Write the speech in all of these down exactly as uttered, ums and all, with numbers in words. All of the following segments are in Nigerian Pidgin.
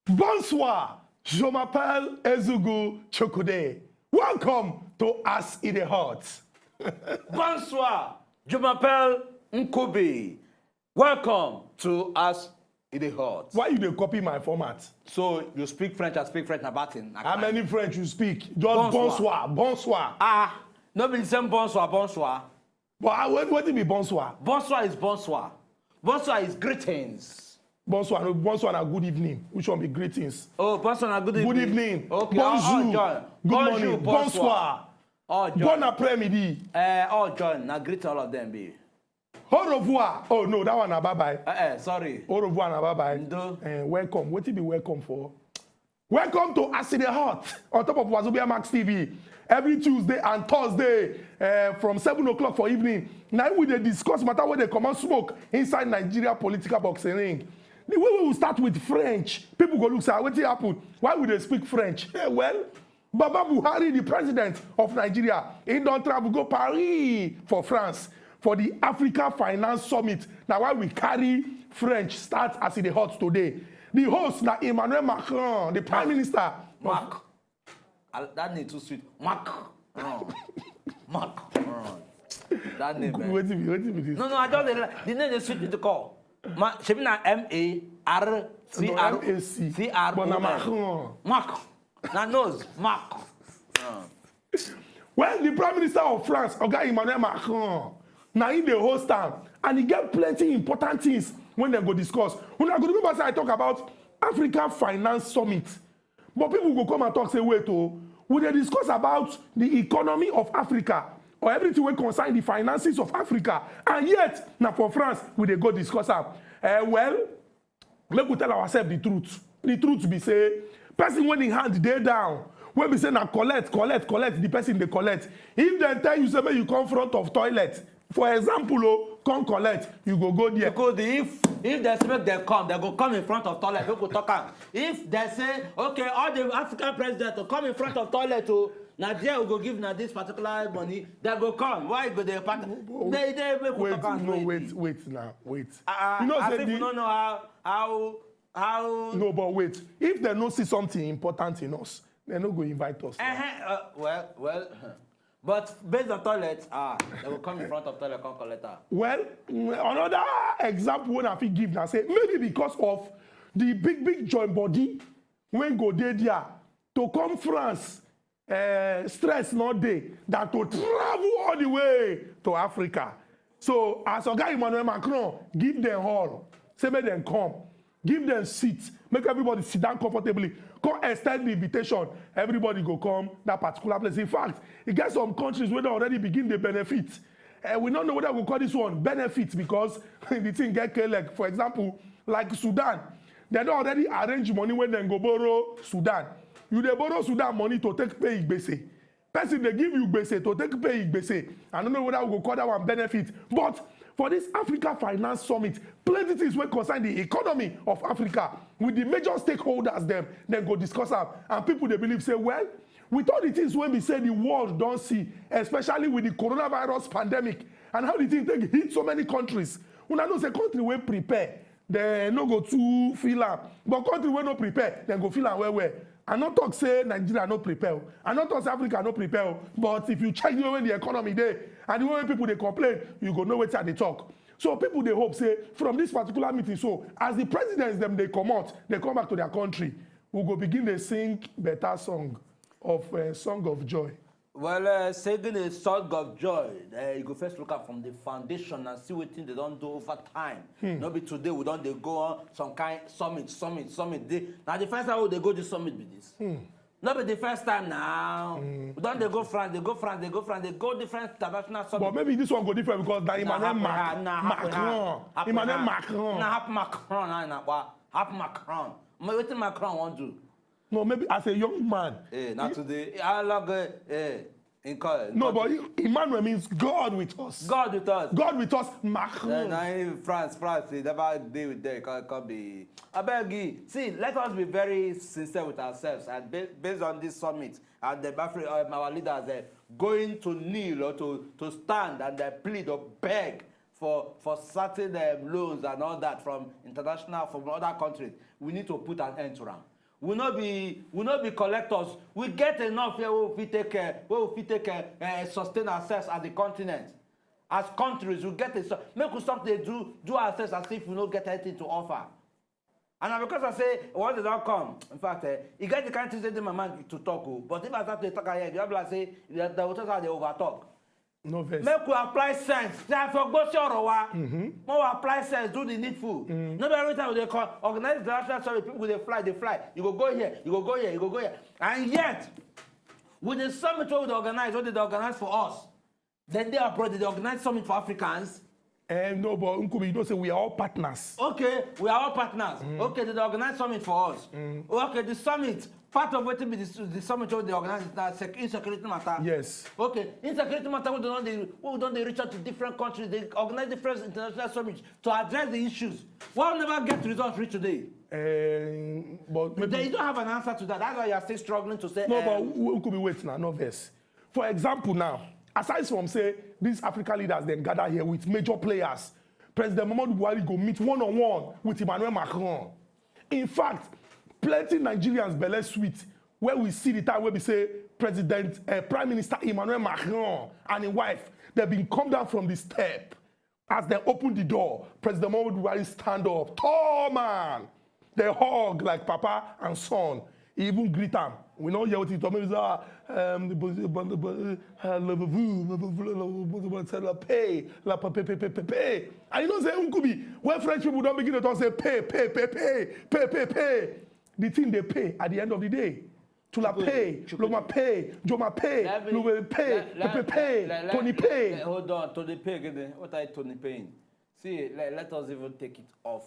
Bonsoir, je m'appelle Ezugu Chukwude. Welcome to As E Dey Hot. Bonsoir, je m'appelle Nkubi. Welcome to As E Dey Hot. Why you dey copy my format? So you speak French, I speak French, na bad thing. Na How crime. Many French you speak? Just Bonsoir. Bonsoir, bonsoir. Ah, no be the same bonsoir, bonsoir. But uh, what, what be bonsoir? Bonsoir is bonsoir. Bonsoir is greetings. Bonsoir, no, bonsoir na good evening. Which one be greetings? Oh, bonsoir na good evening. Good evening. Okay, Bonjour. all join. Good Bonjour, morning. Bonsoir. All join. Bon après-midi. Uh, all join. Na greet all of them, be. Au revoir. Oh no, that one na bye bye. Uh, uh, sorry. Au revoir na bye bye. Ndo. Eh, welcome. Wetin be welcome for? Welcome to As E Dey Hot on top of Wazobia Max T V every Tuesday and Thursday uh, from seven o'clock for evening. Now we dey discuss matter wey dey comot smoke inside Nigeria political boxing ring. The way we will start with French, people go look say, "Ah, wetin happen? Why we dey speak French?" Eh, well, Baba Buhari, the president of Nigeria, he don travel go Paris for France for the Africa Finance Summit. Na why we carry French start As E Dey Hot today. The host na Emmanuel Macron, the prime minister. Mark. I, that name too sweet. Mark. Wrong. Mark. Wrong. That name. Eh. Wetin be wetin be this? No, no, I just dey like the name dey sweet me to call. Ma, shebi na M A R C R No, M A C. C R O N. But na Macron. Mark. Na nose. Mark. Well, the Prime Minister of France, Oga Emmanuel Macron, na him dey host am, and e get plenty important things wey dem go discuss. Una go remember say I talk about Africa Finance Summit, but people go come and talk say, "Wait o, we dey discuss about the economy of Africa or everything wey concern the finances of Africa, and yet na for France we dey go discuss am." Eh, well, make we tell ourselves the truth. The truth be say, person wey him hand dey down, wey be say na collect, collect, collect, the person dey collect. If dem tell you say make you come front of toilet, for example o, come collect, you go go there. Because the, if if dem say make dem come, dem go come in front of toilet. Make we talk am. If dem say, okay, all the African presidents to come in front of toilet o, na there we go give na this particular money. Dem go come. Why go dey pack? They they make we Wait, talk am no, straight. Wait, wait now, wait. Ah, You know as say if the- you no know how how how. No, but wait. If dem no see something important in us, dem no go invite us. Uh-huh, uh, well, well, but based on toilet, ah, dem go come in front of toilet, come collect am. Well, mm, another example wey I fit give na say maybe because of the big big join body wey go dey there to come France, eh, stress no dey than to travel all the way to Africa. So as Oga Emmanuel Macron give dem hall, say make dem come, give dem seat, make everybody sit down comfortably, come extend the invitation, everybody go come that particular place. In fact, e get some countries wey don already begin dey benefit. Eh, we no know whether we go call this one benefit because the thing get k-leg. For example, like Sudan, dem don already arrange money wey dem go borrow Sudan. You dey borrow Sudan money to take pay gbese. Person dey give you gbese to take pay gbese. I no know whether we go call that one benefit, but for this Africa Finance Summit, plenty things wey concern the economy of Africa with the major stakeholders dem, dem go discuss am, and people dey believe say, well, with all the things wey be say the world don see, especially with the coronavirus pandemic and how the thing take hit so many countries, una know say country wey prepare, dem no go too feel am, but country wey no prepare, dem go feel am well well. I no talk say Nigeria no prepare o, I no talk say Africa no prepare o, but if you check the way wey the economy dey and the way wey people dey complain, you go know wetin I dey talk. So people dey hope say from this particular meeting, so as the presidents dem dey comot, dey come back to their country, we go begin dey sing better song of uh, song of joy. Well, uh, singing a song of joy, uh, you go first look at from the foundation and see wetin they don do over time. No be today we don dey go on some kind summit, summit, summit. Dey, na the first time we dey go this summit be this. No be the first time now. We don dey go France, dey go France, dey go France, dey go different international summit. But maybe this one go different because na Emmanuel Mac- Macron. Emmanuel Macron. Na hap Macron, na na wa hap Macron. Ma- Wetin Macron wan do? No, maybe as a young man. Eh, na today. How long? Eh, eh, in call. No, but Emmanuel means God with us. God with us. God with us, Macron. Uh, na in France, France, they never dey with them. Can't, can't be. I beg you. See, let us be very sincere with ourselves. And ba- based on this summit, and the Afri- um, our leaders are going to kneel or to, to stand and they plead or beg for for certain um, loans and all that from international, from other countries, we need to put an end to am. We no be we no be collectors. We get enough here wey we fit take care, wey we fit take care, uh, sustain ourselves as a continent. As countries, we get a so- make we stop dey do do ourselves as if we no get anything to offer. And na because I say once they don come, in fact, eh, e get the kind things wey dey my mind to talk o. But if I start to dey talk ahead, you be like say they they go talk how they over talk. No vex. Make we apply sense. Say I for go see Orowa. Make we apply sense, do the needful. No be every time we dey call, organize the national summit, people go dey fly, dey fly. You go go here, you go go here, you go go here. And yet, with the summit wey we dey organize, wey dey dey organize for us, then they abroad, they dey organize summit for Africans. Eh, no, but Nkubi, you know say we are all partners. Okay, we are all partners. Okay, they dey organize summit for us. Okay, the summit, part of wetin be the, the summit wey dey organize is na sec- insecurity matter. Yes. Okay, insecurity matter, we don dey we don dey reach out to different countries, dey organize different international summits to address the issues. Why we never get results reach today? Eh, but maybe Then you don't have an answer to that. That's why you are still struggling to say. No, eh, but Nkubi, wait now, no vex. For example now, aside from say these African leaders then gather here with major players, President Muhammadu Buhari go meet one on one with Emmanuel Macron. In fact, plenty Nigerians belle sweet where we see the time where we say President, uh, Prime Minister Emmanuel Macron and his wife, they've been come down from the step as they open the door. President Muhammadu Buhari stand up, tall man. They hug like papa and son. He even greet am. We no hear what he talk. Maybe say, ah, um, the, the, the, the, uh, la, la, la, la, la, la, la, la, la, pay, la, pa, pay, pay, pay, pay, pay. And you know say Nkubi, when French people don't begin to talk, say pay, pay, pay, pay, pay, pay, pay. The thing they pay at the end of the day. Tula pay, Loma pay, Joma pay, Lube pay, Pepe pay, Tony pay. Hold on, Tony pay. What are you Tony paying? See, let, let us even take it off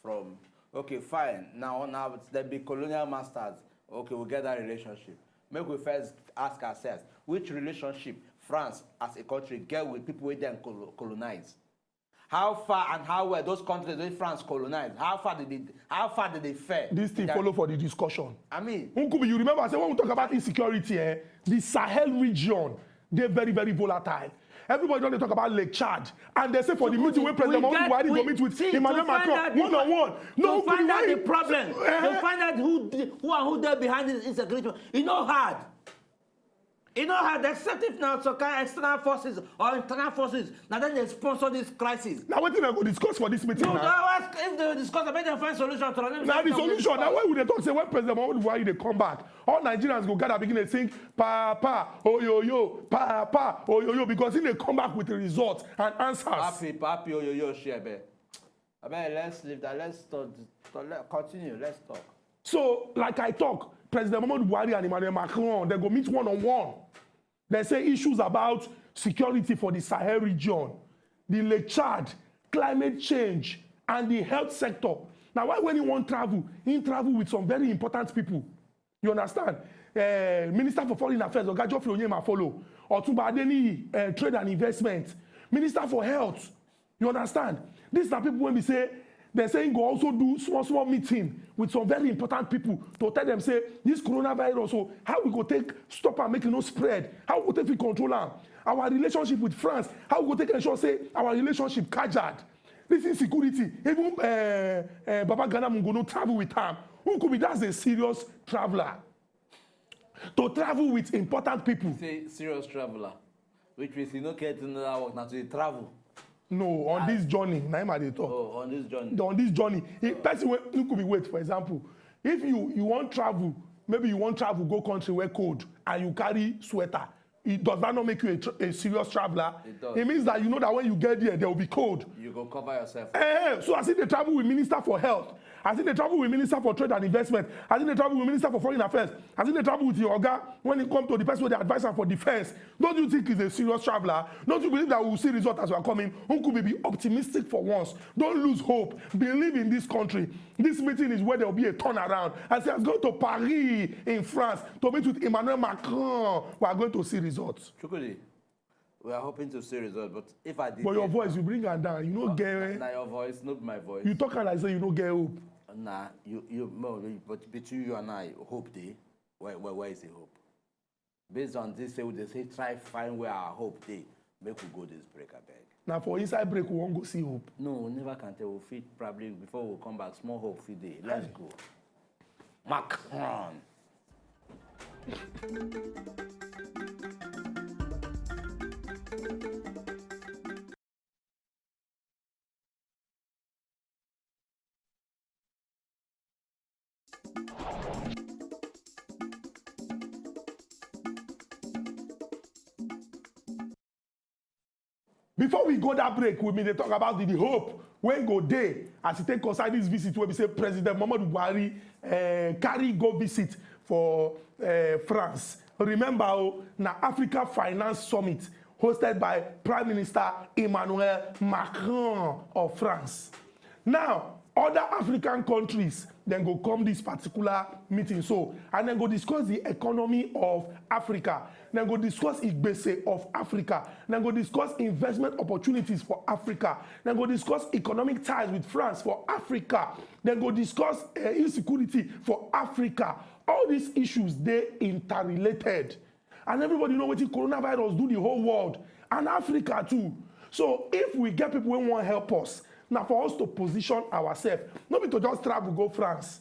from. Okay, fine. Now, now they be colonial masters. Okay, we get that relationship. Make we first ask ourselves which relationship France as a country get with people wey dem colo- colonize. How far and how well those countries wey France colonize, how far did they how far did they fare? This thing That- follow for the discussion. I mean, Nkubi, you remember I say when we talk about insecurity, eh, the Sahel region, they're very, very volatile. Everybody don't talk about Lake Chad. And they say for the We- meeting where President we Muhammadu get- Buhari go we- meet with see, to Emmanuel find Macron, out the one on one. No, to find Nkubi, out why the you- problem, Eh? to find out who the, who and who dey behind this insecurity, e no hard. E no hard, except if na some kind external forces or internal forces na dem dey sponsor this crisis. Now what thing I go discuss for this meeting No, now? Now ask if they discuss, make dem find solution to it. Now the solution. Now why would they talk say when President Muhammadu Buhari they come back, all Nigerians go gather begin to sing papa oyoyo papa oyoyo because he they come back with the results and answers. Papi, papi, oyoyo, shebe. Abeg, let's leave that. Let's talk, talk, let, continue. Let's talk. So, like I talk, President Muhammadu Buhari and Emmanuel Macron, they go meet one on one. They say issues about security for the Sahel region, the Lake Chad, climate change, and the health sector. Now, why when he want travel, he travel with some very important people. You understand? Eh, Minister for Foreign Affairs, Oga Geoffrey Onyema follow. Otunba Adeniyi, eh, Trade and Investment. Minister for Health. You understand? These are people when we say they say he go also do small small meeting with some very important people to tell them say this coronavirus, so how we go take stop and make it no spread? How we go take fit control am? Our relationship with France, how we go take ensure say our relationship kajad? This insecurity, even uh, uh, Baba Ghana Mungo no travel with am. Who could be that's a serious traveler to travel with important people. Say serious traveler, which means you no get another work na to dey travel. No, on this journey, na him I dey talk. Oh, on this journey. On this journey, a person wey no could be wait, for example, if you you wan travel, maybe you wan travel go country where cold and you carry sweater, it, does that not make you a, tra- a serious traveler? It does. It means that you know that when you get there, there will be cold. You go cover yourself. Eh, so as if they travel with Minister for Health, as if they travel with Minister for Trade and Investment, as if they travel with Minister for Foreign Affairs, as if they travel with your oga when it comes to the person wey dey advise am for defense. Don't you think he's a serious traveler? Don't you believe that we will see result as we are coming? Nkubi, be optimistic for once. Don't lose hope. Believe in this country. This meeting is where there will be a turnaround. As he has gone to Paris in France to meet with Emmanuel Macron, we are going to see results. Chukwudi, we are hoping to see results, but if I did But your get- voice, you bring am down. You no Na- get. Na your voice, not my voice. You talk am like say you no get hope. Nah, you you no, but between you and I, hope dey. Where where where is the hope? Based on this, say we dey say try find where our hope dey. Make we go this break, abeg. Na for inside break we wan go see hope. No, we never can tell. We fit probably before we come back, small hope fit dey. Let's go. Macron. Before we go that break, we bin dey talk about the, the hope wey go dey as e take concern this visit wey be say President Muhammadu Buhari uh, carry go visit for uh, France. Remember, oh, na Africa Finance Summit hosted by Prime Minister Emmanuel Macron of France. Now, other African countries then go come this particular meeting so, and then go discuss the economy of Africa. Then go discuss igbese of Africa. Then go discuss investment opportunities for Africa. Then go discuss economic ties with France for Africa. Then go discuss uh, insecurity for Africa. All these issues they interrelated. And everybody know wetin coronavirus do the whole world and Africa too. So if we get people wey wan help us, na for us to position ourselves. No be to just travel go France.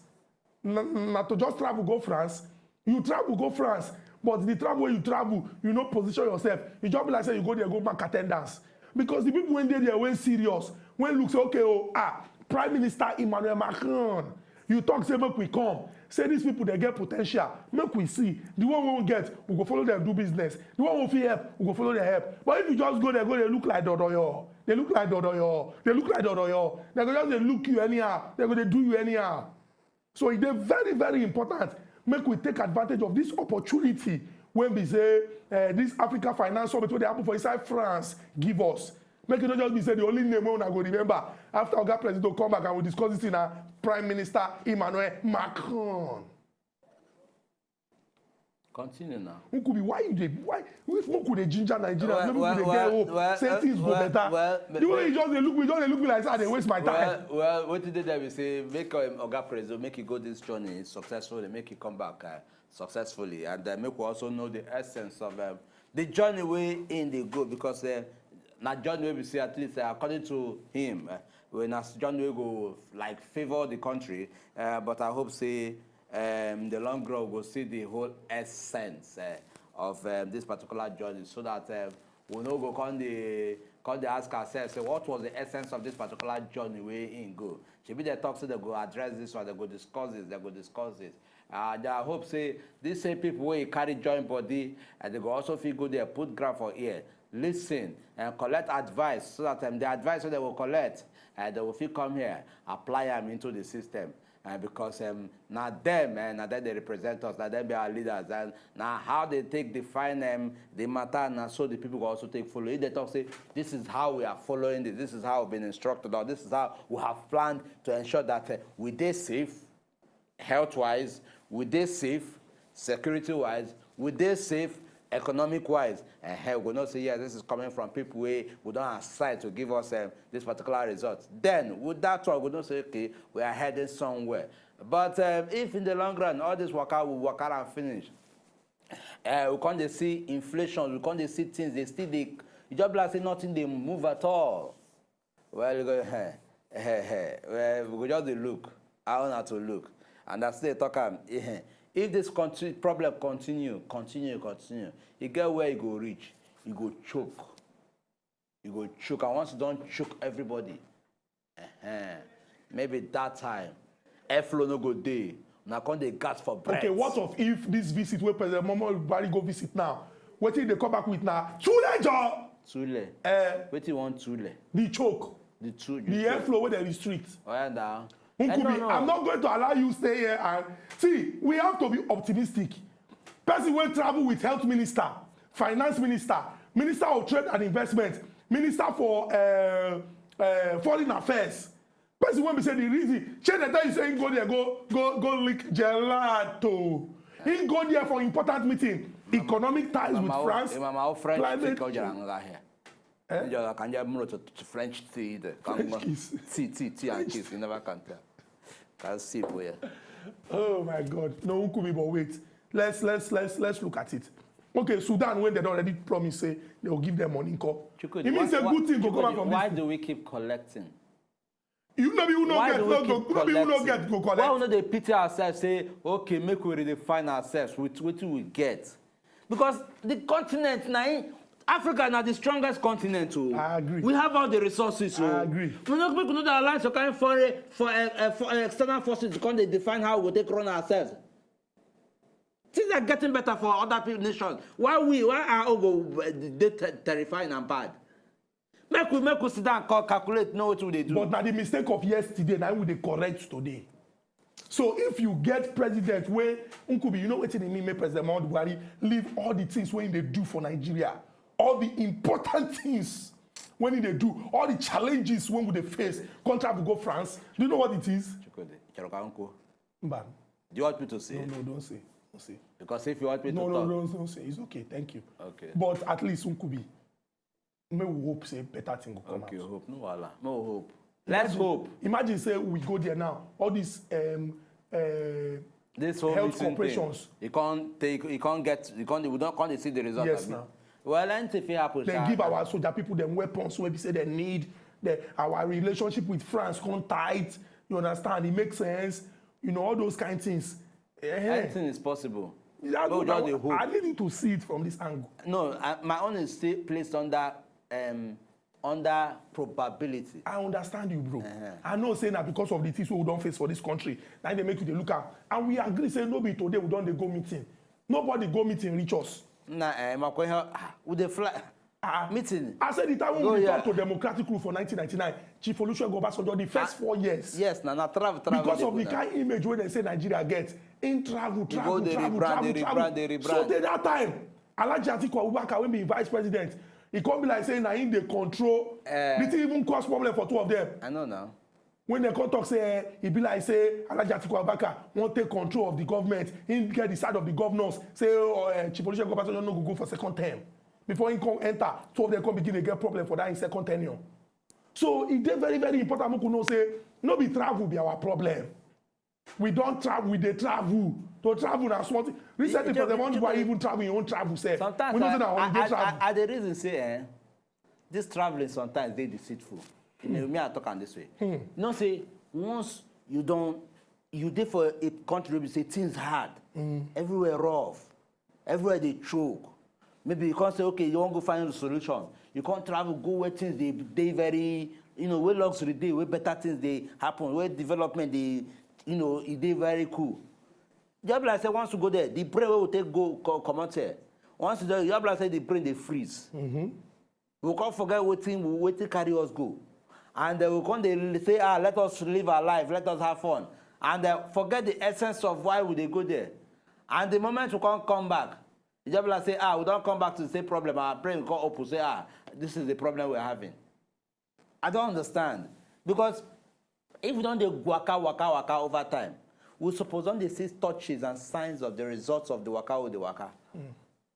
Na, na to just travel go France. You travel go France, but the travel wey you travel, you no position yourself. You just be like say you go there go mark attendance. Because the people wey dey there wey serious, wey look say okay oh ah, Prime Minister Emmanuel Macron, you talk say make we come, say these people dey get potential, make we see the one wey we get, we go follow them do business, the one wey fit help, we go follow them help. But if you just go there go dey look like dodoyo, dey look like dodoyo, dey look like dodoyo, dem go just dey look you anyhow, dem go dey do you anyhow. So e dey very very important make we take advantage of this opportunity wey be say uh, this Africa Finance Summit wey dey happen for inside France give us. Make e no just be say the only name wey una go remember after oga president come back and we discuss this thing na Prime Minister Emmanuel Macron. Continue now. Nkubi, why you dey why if Nkubi dey ginger Nigerians, well, make well, people dey well, get hope well, say uh, things well, go better. Well, the way you just dey look me, just dey look me like say I dey waste my time. Well, well, wetin dey there be say make um, oga president make e go this journey successfully, make e come back uh, successfully, and uh, make we also know the essence of um, the journey wey im dey go because uh, na journey wey be say at least uh, according to him uh, wey na journey wey go like favour the country uh, but I hope say um, the long run we go see the whole essence uh, of um, this particular journey so that um, we no go come dey come dey ask ourselves say what was the essence of this particular journey wey im go shebi dem talk say dem go address this one dem go discuss this dem go discuss this and I hope say these same people wey carry join body and they go also fit go there put ground for ear listen and collect advice so that um, the advice wey dem go collect and they go fit come here apply am into the system uh, because um, na dem uh, na dem dey represent us na dem be our leaders and na how they take define um, the matter na so the people go also take follow if they talk say this is how we are following this this is how we been instructed or this is how we have planned to ensure that uh, we dey safe health wise we dey safe security wise we dey safe economic wise uh, we go know say yes this is coming from people wey we don assign to give us um, this particular result then with that one we know say okay we are heading somewhere but um, if in the long run all this waka we waka am finish uh, we come dey see inflation we come dey see things dey still dey e just be like say nothing dey move at all well you go eh, eh, eh, well we go just dey look how una to look and as dey talk am eh, if this country problem continue continue continue e get where e go reach e go choke e go choke and once e don choke everybody eh, maybe that time airflow no go dey una come dey gasp for breath. Okay, what of if this visit wey President Muhammadu Buhari go visit now, wetin dey come back with na tule jọ. Tule. Eh. Wetin you wan tule? The choke. The tule. The airflow wey dey restrict. Oya na. Nkubi, I'm not going to allow you stay here and see, we have to be optimistic. Person wey travel with health minister, finance minister, minister of trade and investment, minister for uh, uh, foreign affairs, person wey be say the reason shey dem tell you say him go there go go go lick gelato him go there for important meeting economic ties with france climate change. Eh? Njọ ka ndị mụrụ to to French tea the French kiss. Tea tea tea and kiss you never can tell. Can see for here. Oh my God. No, Nkubi, but wait. Let's let's let's let's look at it. Okay, Sudan, when they don already promise say they go give them money, nko? Chukwudi, E mean why- say why- good thing go come out Chukwudi, from why this do thing. We keep collecting? You know, be who no Why get, do we no go, keep no be who no collecting? Get go Why we collect. No dey pity ourselves, say, "Okay, make we redefine ourselves with wetin we get"? Because the continent na im, Africa na the strongest continent o. I agree. We have all the resources o. I agree. We no, make we no dey allow some kind foreign, for, uh, uh, for, uh, external forces to come dey define how we go take run ourselves. Things are getting better for other people, nations. Why we, why our own go, uh, dey ter-, terrifying and bad? Make we, make we sit down, cal-, calculate, know wetin we dey do. But na the mistake of yesterday, na we dey correct today. So if you get president wey, Nkubi, you know wetin e mean make President Muhammadu Buhari leave all the things wey he dey do for Nigeria, all the important things wey he dey do, all the challenges wey we dey face, come travel go France. Do you know what it is? Chukwudi, Chọrọ ka m kwuo. Mba. Do you want me to say? No, no, don't say. Don't say. Because if you want me No, to no, talk, don't, don't say. It's okay. Thank you. Okay. But at least, Nkubi, may we hope say better thing will come Okay, out. Hope, no wahala, no hope. Let's hope. Imagine say we go there now. All these um, uh, This whole health meeting corporations. Thing, you can't take, you can't get, you can't, we don't, can't see the result. Yes, Abi? Now. Well, anything fit happen. They Sha. Give our soldier people them weapons where we say they need. The, our relationship with France come tight. You understand? It makes sense. You know, all those kind of things. Eh, eh. Anything is possible. That's No, what just I, dey hope. I need you to see it from this angle. No, I, my own is still placed under, um, under probability. I understand you, bro. Uh-huh. I know say na because of the things we don't face for this country. Now they make you dey look at. And we agree say no be today we don dey go meeting. Nobody go meeting reach us. Na, eh, makwa ihe, ah, we dey fly. Ah, Meeting. I said the time when Go we here. Talk to democratic rule for nineteen ninety-nine, Chief Olusegun Obasanjo, the first Ah, four years. Yes, na, na travel, travel. Because Dey of go the now. Kind image wey dem say Nigeria get, in travel, go travel, dey travel, rebrand, travel, dey travel. Rebrand, dey So rebrand. Till that time, Alhaji Atiku Abubakar, when be vice president, he come be like say na him dey control. Eh. The thing even cause problem for two of them. I know now. When they come talk say, eh, e be like say Alhaji Atiku Abubakar wan take control of the government, he get the side of the governors, say, oh, eh, Chief Olusegun Obasanjo no go go for second term. Before he come enter, two of them come begin to get problem for that in second tenure. So e dey very, very important make we know say no be travel be our problem. We don travel, we dey travel. To travel na small thing. Recently, It- it- President it- Muhammadu Buhari even travel him own travel sef. Sometimes We know I, say na holiday I, I, travel. I, I dey reason say, eh, this traveling sometimes dey deceitful. You know, me I talk am this way. You know say once you don, you dey for a country wey be say things hard, everywhere rough, everywhere dey choke. Maybe you come say, okay, you wan go find a solution. You come travel go where things dey dey very, you know, where luxury dey, where better things dey happen, where development dey, you know, e dey very cool. Just be like say once you go there, the brain wey we take go co-, comot here, once you don, just be like say the brain dey freeze. We come forget wetin we, wetin carry us go, and then we come dey say, ah, let us live our life, let us have fun, and then forget the essence of why we dey go there. And the moment we come come back, e just be like say, ah, we don come back to the same problem. Our brain come open, say, ah, this is the problem we're having. I don't understand, because if we don dey waka, waka, waka over time, we suppose don dey see touches and signs of the results of the waka wey dey waka.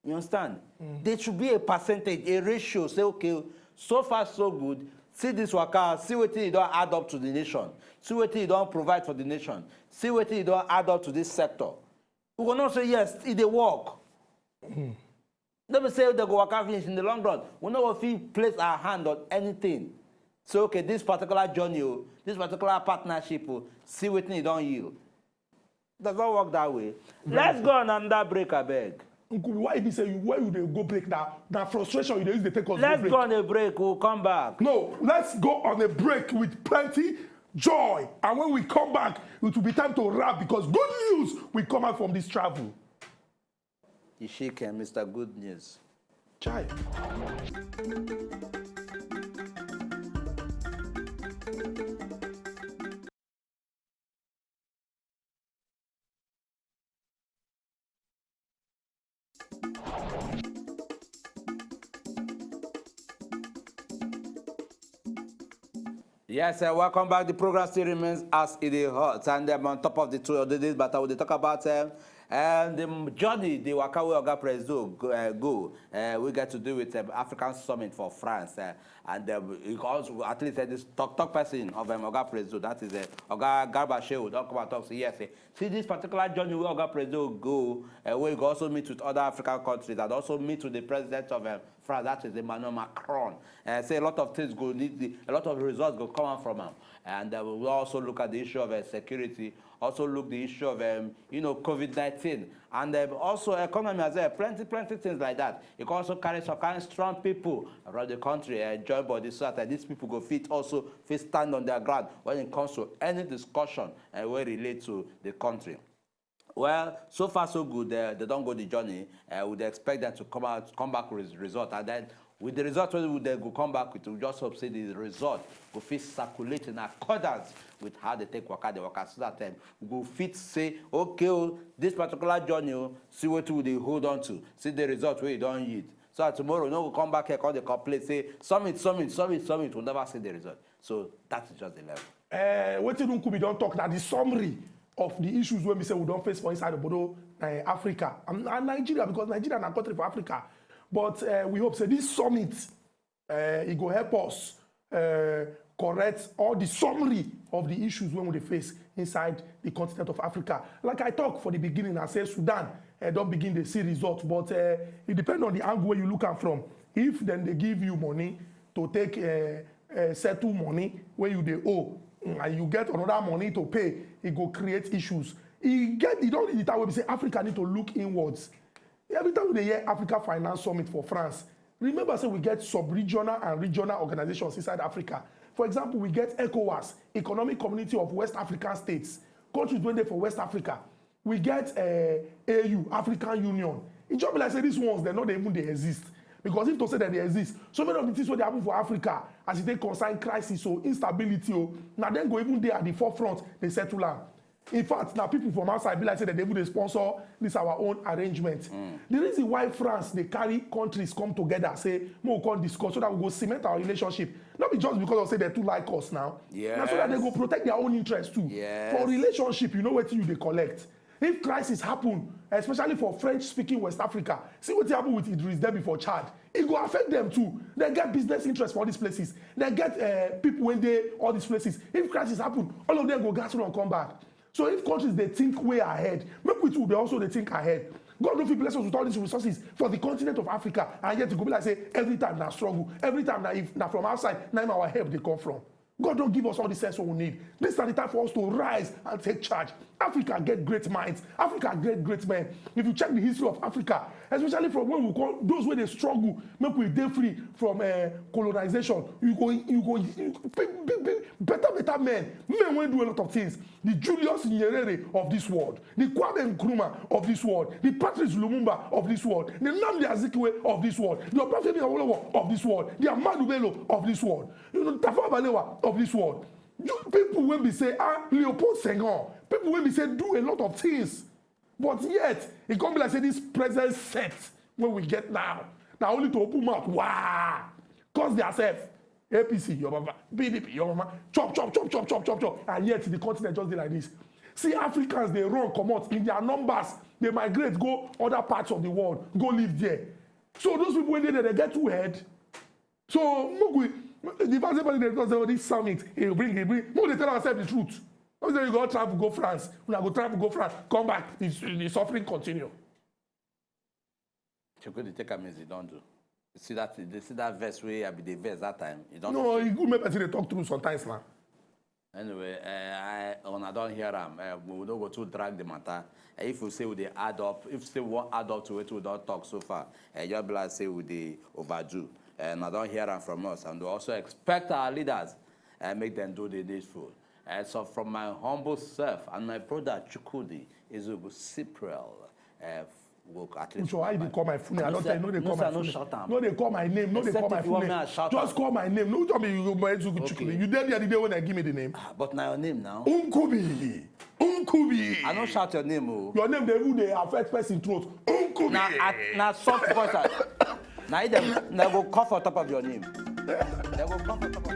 You understand? There should be a percentage, a ratio. Say, okay, so far so good. See this waka, see wetin e don add up to the nation. See wetin e don provide for the nation. See wetin e don add up to this sector. We go know say yes, e dey work. No be say they go waka finish in the long run. We no go fit place our hand on anything. So, okay, this particular journey, oh, this particular partnership, oh, see wetin e don yield. Does not work that way. Let's go on another break, abeg. Nkubi, why e be say you, where you dey go break na, na frustration you dey use dey take us go Let's break? Go on a break. We'll come back. No, let's go on a break with plenty joy. And when we come back, it will be time to wrap because good news will come out from this travel. Ishike, Mister Good News. Chai. Yes, uh, welcome back. The program still remains as it is hot, and I'm on top of the two of this, but I will talk about, uh, And the journey, the waka wey Oga Presido go, uh, go uh, we get to do with um, African Summit for France. Uh, and um, he also, at least uh, this talk talk person of um, Oga Presido, that is uh, Oga Garba Shehu, don come and talk say yes, uh, see this particular journey wey Oga Presido go, uh, where he go also meet with other African countries and also meet with the president of um, France, that is Emmanuel Macron. Uh, say a lot of things go need, the, a lot of results go come out from am. And uh, we will also look at the issue of uh, security, also look the issue of um, you know COVID nineteen, and um, also economy as well, plenty plenty things like that. You can also carry some kind of strong people around the country and join body so that uh, these people go fit also fit stand on their ground when it comes to any discussion uh, wey relate to the country. Well, so far so good. Uh, they don go the journey. Uh, we dey expect them to come out, come back with result, and then with the result wey we dey go come back with, we just hope say the result go fit circulate in accordance with how they take waka dey waka, so that um, we go fit say, okay, oh, this particular journey, oh, see wetin we dey hold on to, see the result wey e don yield, so that tomorrow no go come back here come dey complain say summit, summit, summit, summit, we never see the result. So that is just the level. Uh, wetin Nkubi don talk na the summary of the issues wey be say we don face for inside obodo uh, Africa and, and Nigeria, because Nigeria na country for Africa. But uh, we hope say this summit uh, e go help us uh, correct all the summary of the issues wey we dey face inside the continent of Africa. Like I talk for the beginning, I say Sudan uh, don begin dey see result, but uh, it depend on the angle wey you look am from. If dem dey give you money to take uh, uh, settle money wey you dey owe, mm, and you get another money to pay, e go create issues. E get e don reach the time wey be say Africa need to look inwards. Every time we dey hear Africa Finance Summit for France, remember say we get sub-regional and regional organizations inside Africa. For example, we get ECOWAS, Economic Community of West African States, countries wey dey for West Africa. We get uh, A U, African Union. E just be like say these ones dem no dey even dey exist, because if to say dem dey exist, so many of the things wey dey happen for Africa as e take concern crisis o, instability o, na dem go even dey at the forefront dey settle am. In fact, na people from outside be like say dem dey even dey sponsor this our own arrangement. The reason why France dey carry countries come together say make we come discuss so that we go cement our relationship, no be just because of say dem too like us now. Na so that dem go protect their own interest too. For relationship, you know wetin you dey collect. If crisis happen, especially for French-speaking West Africa, see wetin happen with Idriss Deby for Chad. E go affect them too. Dem get business interest for all these places. Dem get uh, people wey dey all these places. If crisis happen, all of them go gas run come back. So if countries dey think way ahead, make we too dey also dey think ahead. God no fit bless us with all these resources for the continent of Africa, and yet e go be like say every time na struggle, every time na if na from outside na im our help dey come from. God don give us all the sense wey we need. This na the time for us to rise and take charge. Africa get great minds. Africa get great men. If you check the history of Africa, especially from when we call those wey dey struggle, make we dey free from uh, colonization. You go, you go, you, big, big, big, better, better men, men wey do a lot of things. The Julius Nyerere of this world, the Kwame Nkrumah of this world, the Patrice Lumumba of this world, the Nnamdi Azikiwe of this world, the Obafemi Awolowo of this world, the Ahmadu Bello of this world, you know, Tafawa Balewa of this world. You people wey be say ah Leopold Senghor, people wey be say do a lot of things, but yet e come be like say this present set wey we get now na only to open mouth waa, cause their self. A P C your mama, P D P your mama, chop chop chop chop chop chop chop, and yet the continent just dey like this. See Africans dey run comot in their numbers, dey migrate go other parts of the world go live there. So those people wey dey there dey get two head. So make we the first person dey talk say oh this summit e bring e bring, make we dey tell ourselves the truth. No be say you go travel go France, una go travel go France come back the the suffering continue. Chukwu dey take am easy, don do. You see that, you see that verse wey I be dey verse that time. You don No, e good make person dey talk true sometimes na. Anyway, uh, I una don hear am. Uh, we no go too drag the matter. Uh, if we say we dey add up, if say we wan add up to wetin we don talk so far, uh, just be like say we dey overdo. Uh, una don hear am from us, and we also expect our leaders uh, make dem do the needful. Uh, so from my humble self and my brother Chukwudi Ezeogo Cypriel, uh, work at least. So why you dey call my full name? I don tell you, no dey call my full name. No dey call my name. No dey call my full name. Just call my name. No tell me you go my Ezeogo Chukwudi. You dey there the day when I give me the name. Ah, but na your name now. Nkubi. Nkubi. I no shout your name o. Your name dey even dey affect person throat. Nkubi. Na at, na soft voice. I, na dem na go cough on top of your name. They go cough on top of